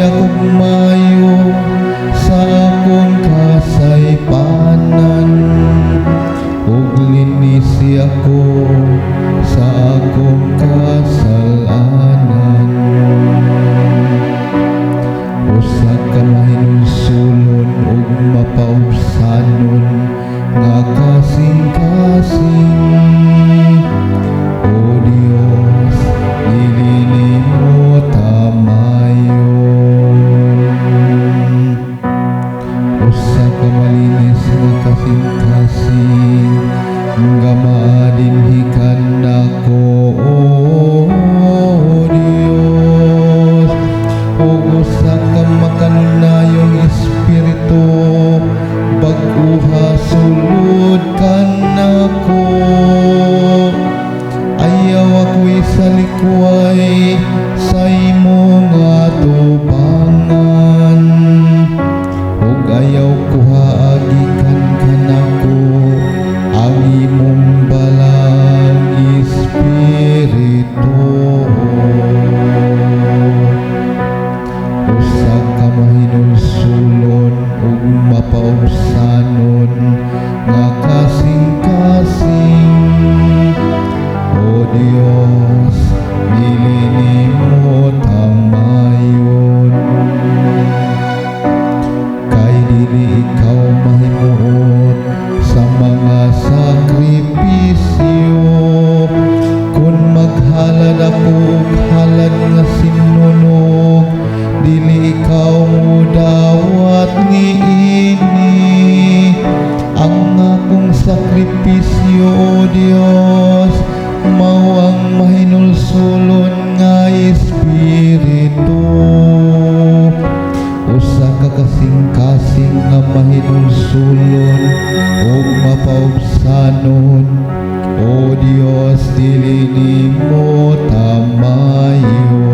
akong maayo sa akong kasaypanan ug linisi ako sa akong kasalanan. Usa ka mahinulsulon ug mapaubsanon nga kasing-kasing, O Dios, dili nimo tamayon. Usa ka malinis nga kasing-kasing nga maadinhi kanako, O Dios, ug usa ka makanunayong espiritu bag-uha sulod kanako. Ayaw ako isalikway sa imong atubangan ug ayaw kuhaa gikan kanako ang imong Balaang Espiritu. Usa ka mahinulsulon ug mapaubsanon nga kasing-kasing, O Dios, dili nimo tamayon. Kay dili ikaw mahimuot sa mga sakripisyo. Kung maghalad ako og halad nga sinunog, dili ikaw mudawat niini. Ang akong sakripisyo, O Dios, mao ang mahinulsulon nga espiritu. Usa ka kasing-kasing nga mahinulsulon ug mapaubsanon, O Dios, dili nimo tamayon.